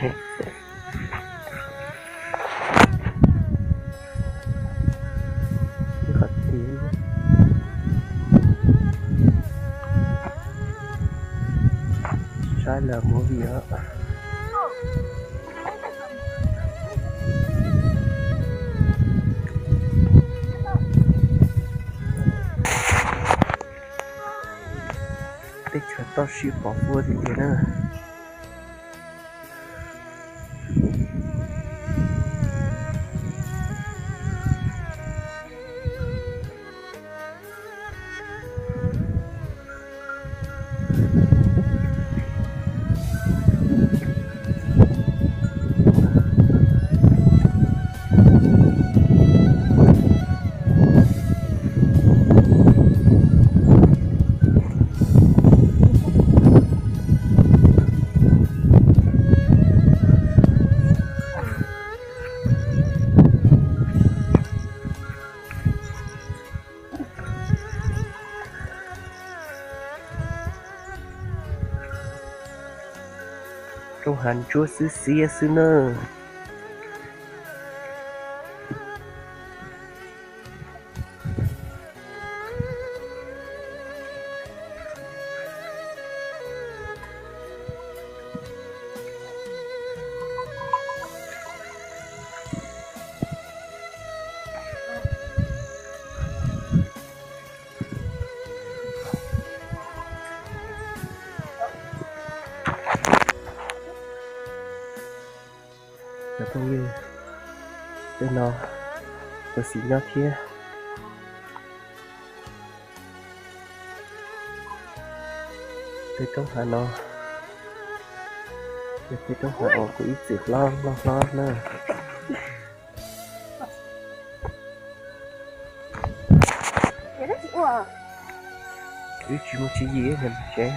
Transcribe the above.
Qhov tid saib lawv movie os. Teb chaws toj siab pov huab tiag tiag na. Roob hav ntsuab xwb xiab xwb na. Cov phooj ywg, tej no kuv xim nyob thiab. Tej roob hav no yog tej roob hav uas kuv ib txwm hlob hlob hlob na. Wb tsis muaj tswv yim tsev.